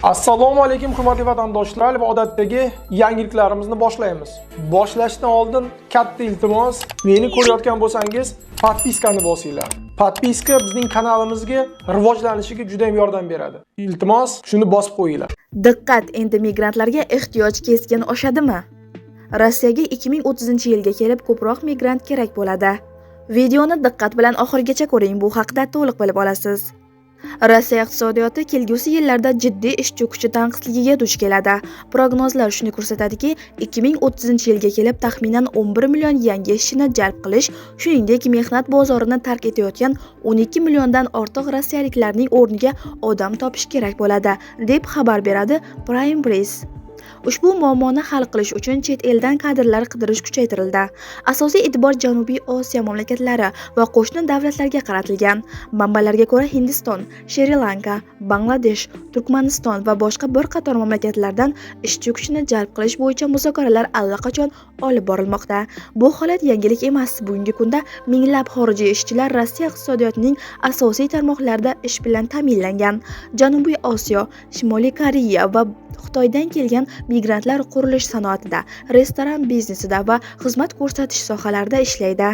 Assalomu alaykum hurmatli vatandoshlar va odatdagi yangiliklarimizni boshlaymiz. Boshlashdan oldin katta iltimos, meni ko'rayotgan bo'lsangiz, подписка ni bosinglar. Подписка bizning kanalimizga rivojlanishiga juda ham yordam beradi. Iltimos, shuni bosib qo'yinglar. Diqqat, endi migrantlarga ehtiyoj keskin oshadimi? Rossiyaga 2030-yilga kelib ko'proq migrant kerak bo'ladi. Videoni diqqat bilan oxirigacha ko'ring, bu haqda to'liq bilib olasiz. Rossiya iqtisodiyoti kelgusi yillarda jiddiy ishchi kuchi tanqisligiga duch keladi. Prognozlar shuni ko'rsatadiki, 2030-yilga kelib taxminan 11 million yangi ishchini jalb qilish, shuningdek, mehnat bozorini tark etayotgan 12 milliondan ortiq rossiyaliklarning o'rniga odam topish kerak bo'ladi, deb xabar beradi Prime Press. Ushbu muammoni hal qilish uchun chet eldan kadrlar qidirish kuchaytirildi. Asosiy e'tibor Janubiy Osiyo mamlakatlari va qo'shni davlatlarga qaratilgan. Manbalarga ko'ra, Hindiston, Shri-Lanka, Bangladesh, Turkmaniston va boshqa bir qator mamlakatlardan ishchi kuchini jalb qilish bo'yicha muzokaralar allaqachon olib borilmoqda. Bu holat yangilik emas. Bugungi kunda minglab xorijiy ishchilar Rossiya iqtisodiyotining asosiy tarmoqlarida ish bilan ta'minlangan. Janubiy Osiyo, Shimoliy Koreya va Xitoydan kelgan migrantlar qurilish sanoatida, restoran biznesida va xizmat ko'rsatish sohalarida ishlaydi.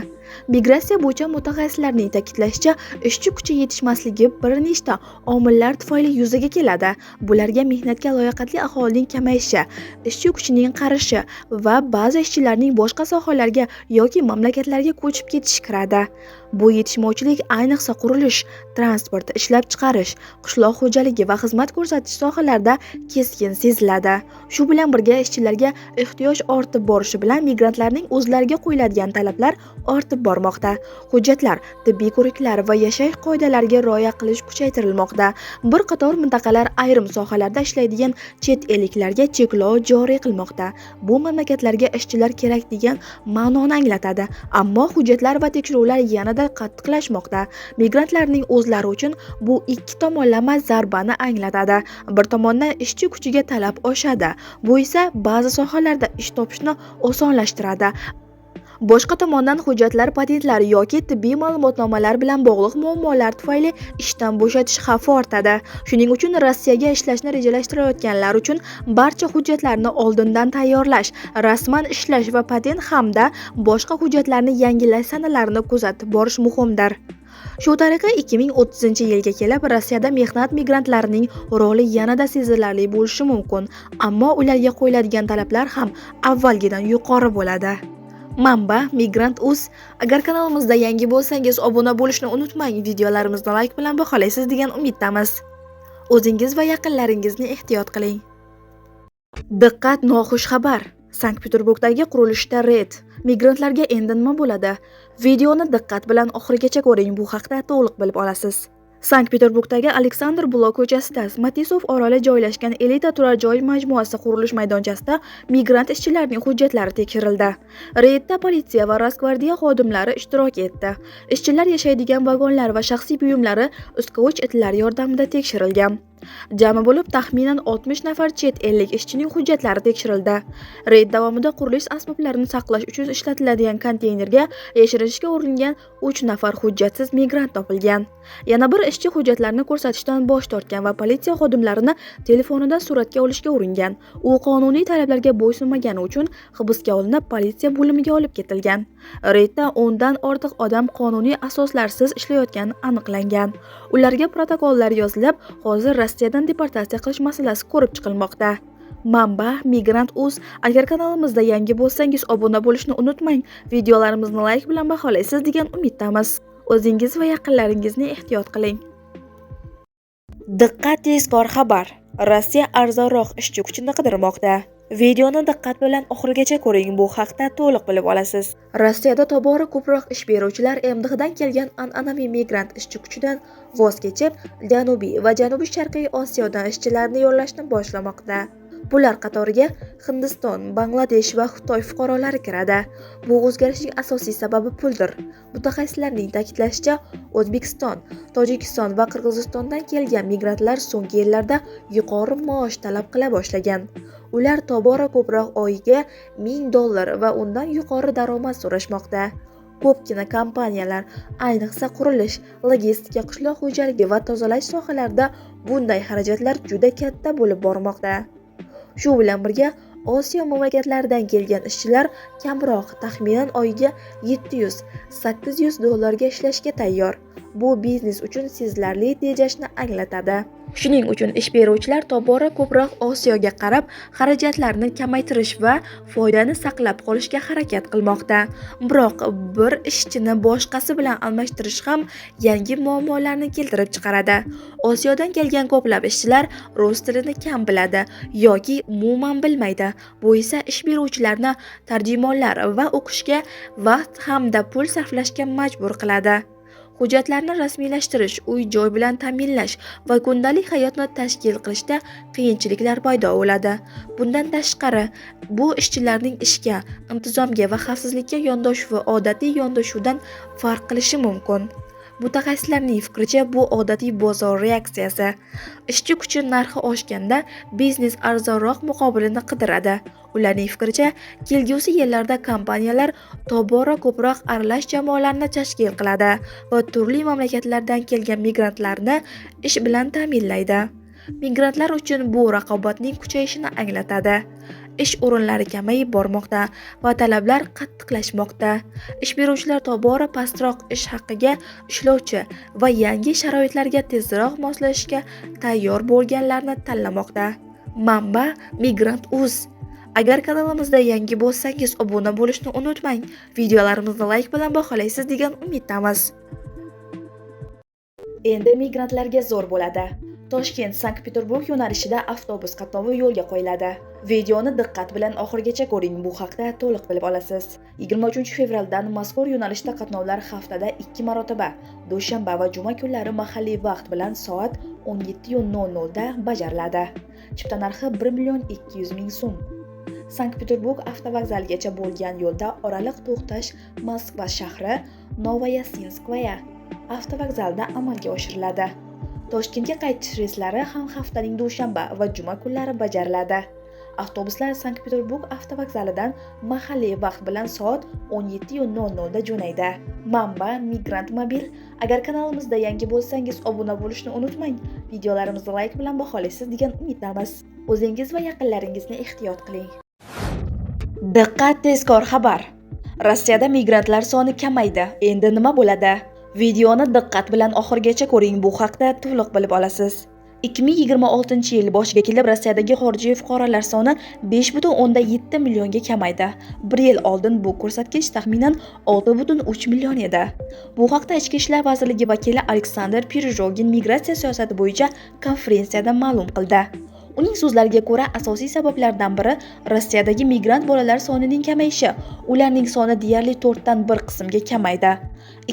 Migratsiya bo'yicha mutaxassislarning ta'kidlashicha, ishchi kuchi yetishmasligi bir nechta omillar tufayli yuzaga keladi. Bularga mehnatga layoqatli aholining kamayishi, ishchi kuchining qarishi va ba'zi ishchilarning boshqa sohalarga yoki mamlakatlarga ko'chib ketishi kiradi. Bu yetishmovchilik ayniqsa qurilish, transport, ishlab chiqarish, qishloq xo'jaligi va xizmat ko'rsatish sohalarida keskin seziladi. Shu bilan birga ishchilarga ehtiyoj ortib borishi bilan migrantlarning o'zlariga qo'yiladigan talablar ortib bormoqda. Hujjatlar, tibbiy ko'riklar va yashash qoidalariga rioya qilish kuchaytirilmoqda. Bir qator mintaqalar ayrim sohalarda ishlaydigan chet elliklarga cheklov joriy qilmoqda. Bu mamlakatlarga ishchilar kerak degan ma'noni anglatadi. Ammo hujjatlar va tekshiruvlar yanada qattiqlashmoqda. Migrantlarning o'zlari uchun bu ikki tomonlama zarbani anglatadi. Bir tomondan ishchi kuchiga talab oshadi. Bu esa ba'zi sohalarda ish topishni osonlashtiradi. Boshqa tomondan hujjatlar, patentlar yoki tibbiy ma'lumotnomalar bilan bog'liq muammolar tufayli ishdan bo'shatish xavfi ortadi. Shuning uchun Rossiyaga ishlashni rejalashtirayotganlar uchun barcha hujjatlarni oldindan tayyorlash, rasman ishlash va patent hamda boshqa hujjatlarni yangilash sanalarini kuzatib borish muhimdir. Shu tariqa 2030-yilga kelib Rossiyada mehnat migrantlarining roli yanada sezilarli bo'lishi mumkin, ammo ularga qo'yiladigan talablar ham avvalgidan yuqori bo'ladi. Manba: Migrant.uz. Agar kanalimizda yangi bo'lsangiz, obuna bo'lishni unutmang. Videolarimizni like bilan baholaysiz degan umiddamiz. O'zingiz va yaqinlaringizni ehtiyot qiling. Diqqat, noxush xabar. Sankt-Peterburgdagi qurilishda reyd. Migrantlarga endi nima bo'ladi? Videoni diqqat bilan oxirigacha ko'ring, bu haqda to'liq bilib olasiz. Sankt-Peterburgdagi Aleksandr Blok ko'chasida Matisov oroli joylashgan elita turar joy majmuasi qurilish maydonchasida migrant ishchilarning hujjatlari tekshirildi. Reydda politsiya va Rosgvardiya xodimlari ishtirok etdi. Ishchilar yashaydigan vagonlar va shaxsiy buyumlari iskovich itlar yordamida tekshirilgan. Jami bo'lib taxminan 60 nafar chet ellik ishchining hujjatlari tekshirildi. Reyd davomida qurilish asboblarini saqlash uchun ishlatiladigan konteynerga yashirinishga uringan 3 nafar hujjatsiz migrant topilgan. Yana bir ishchi hujjatlarni ko'rsatishdan bosh tortgan va politsiya xodimlarini telefonida suratga olishga uringan. U qonuniy talablarga bo'ysunmagani uchun hibsga olinib, politsiya bo'limiga olib ketilgan. Reydda 10 dan ortiq odam qonuniy asoslarsiz ishlayotgani aniqlangan. Ularga protokollar yozilib, hozir Rossiyadan deportatsiya qilish masalasi ko'rib chiqilmoqda. Manba: Migrant.uz. Agar kanalimizda yangi bo'lsangiz, obuna bo'lishni unutmang. Videolarimizni like bilan baholaysiz degan umiddamiz. O'zingiz va yaqinlaringizni ehtiyot qiling. Diqqat, tezkor xabar. Rossiya arzonroq ishchi kuchini qidirmoqda. Videoni diqqat bilan oxirigacha ko'ring, bu haqda to'liq bilib olasiz. Rossiyada tobora ko'proq ish beruvchilar MDHdan kelgan an'anaviy migrant ishchi kuchidan voz kechib, Janubiy va Janubiy-Sharqiy Osiyodan ishchilarni yollashni boshlamoqda. Bular qatoriga Hindiston, Bangladesh va Xitoy fuqarolari kiradi. Bu o'zgarishning asosiy sababi puldir. Mutaxassislarning ta'kidlashicha, O'zbekiston, Tojikiston va Qirg'izistondan kelgan migrantlar so'nggi yillarda yuqori maosh talab qila boshlagan. Ular tobora ko'proq oyiga $1000 va undan yuqori daromad so'rashmoqda. Ko'pgina kompaniyalar, ayniqsa qurilish, logistika, qishloq xo'jaligi va tozalash sohalarida bunday xarajatlar juda katta bo'lib bormoqda. Shu bilan birga Osiyo mamlakatlaridan kelgan ishchilar kamroq, taxminan oyiga 700-800 dollarga ishlashga tayyor. Bu biznes uchun sezilarli tejashni anglatadi. Shuning uchun ish beruvchilar tobora ko'proq Osiyoga qarab, xarajatlarni kamaytirish va foydani saqlab qolishga harakat qilmoqda. Biroq bir ishchini boshqasi bilan almashtirish ham yangi muammolarni keltirib chiqaradi. Osiyodan kelgan ko'plab ishchilar rus tilini kam biladi yoki umuman bilmaydi. Bu esa ish beruvchilarni tarjimonlar va o'qishga vaqt hamda pul sarflashga majbur qiladi. Hujjatlarni rasmiylashtirish, uy-joy bilan ta'minlash va kundalik hayotni tashkil qilishda qiyinchiliklar paydo bo'ladi. Bundan tashqari, bu ishchilarning ishga, intizomga va xavfsizlikka yondashuvi odatiy yondashuvdan farq qilishi mumkin. Mutaxassislarning fikricha, bu odatiy bozor reaksiyasi. Ishchi kuchi narxi oshganda biznes arzonroq muqobilini qidiradi. Ularning fikricha, kelgusi yillarda kompaniyalar tobora ko'proq aralash jamoalarni tashkil qiladi va turli mamlakatlardan kelgan migrantlarni ish bilan ta'minlaydi. Migrantlar uchun bu raqobatning kuchayishini anglatadi. Ish o'rinlari kamayib bormoqda va talablar qattiqlashmoqda. Ish beruvchilar tobora pastroq ish haqiga ishlovchi va yangi sharoitlarga tezroq moslashishga tayyor bo'lganlarni tanlamoqda. Manba: Migrant.uz. Agar kanalimizda yangi bo'lsangiz, obuna bo'lishni unutmang. Videolarimizni layk bilan baholaysiz degan umiddamiz. Endi migrantlarga zo'r bo'ladi. Toshkent Sankt-Peterburg yo'nalishida avtobus qatnovi yo'lga qo'yiladi. Videoni diqqat bilan oxirigacha ko'ring, bu haqda to'liq bilib olasiz. 23 fevraldan mazkur yo'nalishda qatnovlar haftada 2 marotaba, dushanba va juma kunlari mahalliy vaqt bilan soat 17:00 da bajariladi. Chipta narxi 1 200 000 so'm. Sankt-Peterburg avtovokzaligacha bo'lgan yo'lda oraliq to'xtash Moskva shahri Novoyasinskaya avtovokzalida amalga oshiriladi. Toshkentga qaytish reyslari ham haftaning dushanba va juma kunlari bajariladi. Avtobuslar Sankt-Peterburg avtovokzalidan mahalliy vaqt bilan soat 17:00 da jo'naydi. Manba: Migrant Mobil. Agar kanalimizda yangi bo'lsangiz, obuna bo'lishni unutmang. Videolarimizni layk bilan baholaysiz degan umiddamiz. O'zingiz va yaqinlaringizni ehtiyot qiling. Diqqat, tezkor xabar. Rossiyada migrantlar soni kamaydi. Endi nima bo'ladi? Videoni diqqat bilan oxirigacha ko'ring, bu haqda to'liq bilib olasiz. 2026-yil boshiga kelib Rossiyadagi xorijiy fuqarolar soni 5,7 millionga kamaydi. Bir yil oldin bu ko'rsatkich taxminan 6,3 million edi. Bu haqda Ichki ishlar vazirligi vakili Aleksandr Pirojogin migratsiya siyosati bo'yicha konferensiyada ma'lum qildi. Uning so'zlariga ko'ra, asosiy sabablardan biri Rossiyadagi migrant bolalar sonining kamayishi. Ularning soni deyarli 1/4 qismga kamaydi.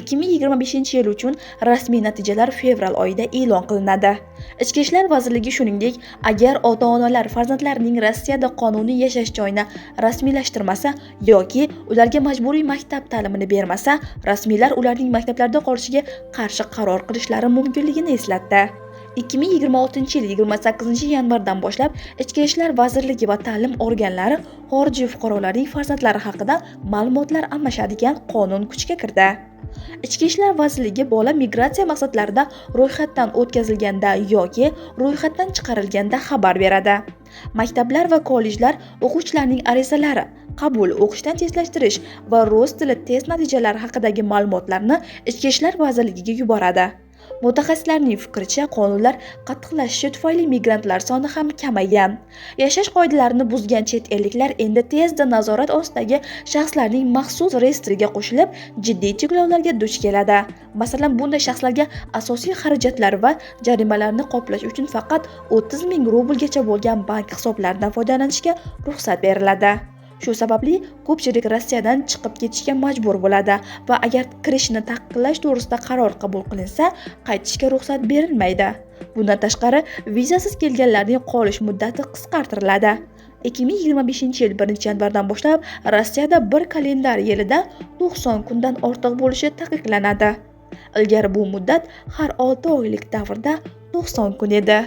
2025-yil uchun rasmiy natijalar fevral oyida e'lon qilinadi. Ichki ishlar vazirligi shuningdek, agar ota-onalar farzandlarining Rossiyada qonuniy yashash joyini rasmiylashtirmasa yoki ularga majburiy maktab ta'limini bermasa, rasmiylar ularning maktablarda qolishiga qarshi qaror qilishlari mumkinligini eslatdi. 2026-yil 28 yanvardan boshlab Ichki ishlar vazirligi va ta'lim organlari xorijiy fuqarolarning farzandlari haqida ma'lumotlar almashadigan qonun kuchga kirdi. Ichki ishlar vazirligi bola migratsiya maqsadlarida ro'yxatdan o'tkazilganda yoki ro'yxatdan chiqarilganda xabar beradi. Maktablar va kollejlar o'quvchilarning arizalari, qabul, o'qishdan chetlashtirish va rus tili test natijalari haqidagi ma'lumotlarni Ichki ishlar vazirligiga yuboradi. Mutaxassislarning fikricha, qonunlar qattiqlashishi tufayli migrantlar soni ham kamaygan. Yashash qoidalarini buzgan chet elliklar endi tezda nazorat ostidagi shaxslarning maxsus reyestriga qo'shilib, jiddiy cheklovlarga duch keladi. Masalan, bunday shaxslarga asosiy xarajatlar va jarimalarni qoplash uchun faqat 30 ming rublgacha bo'lgan bank hisoblaridan foydalanishga ruxsat beriladi. Shu sababli ko'pchilik Rossiyadan chiqib ketishga majbur bo'ladi va agar kirishni taqiqlash to'g'risida qaror qabul qilinsa, qaytishga ruxsat berilmaydi. Bundan tashqari, vizasiz kelganlarning qolish muddati qisqartiriladi. 2025-yil 1-yanvardan boshlab Rossiyada bir kalendar yilida 90 kundan ortiq bo'lishi taqiqlanadi. Ilgari bu muddat har 6 oylik davrda 90 kun edi.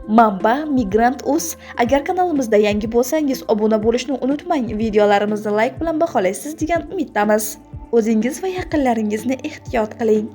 Manba: Migrant.uz. Agar kanalimizda yangi bo'lsangiz, obuna bo'lishni unutmang. Videolarimizni layk bilan baholaysiz degan umiddamiz. O'zingiz va yaqinlaringizni ehtiyot qiling.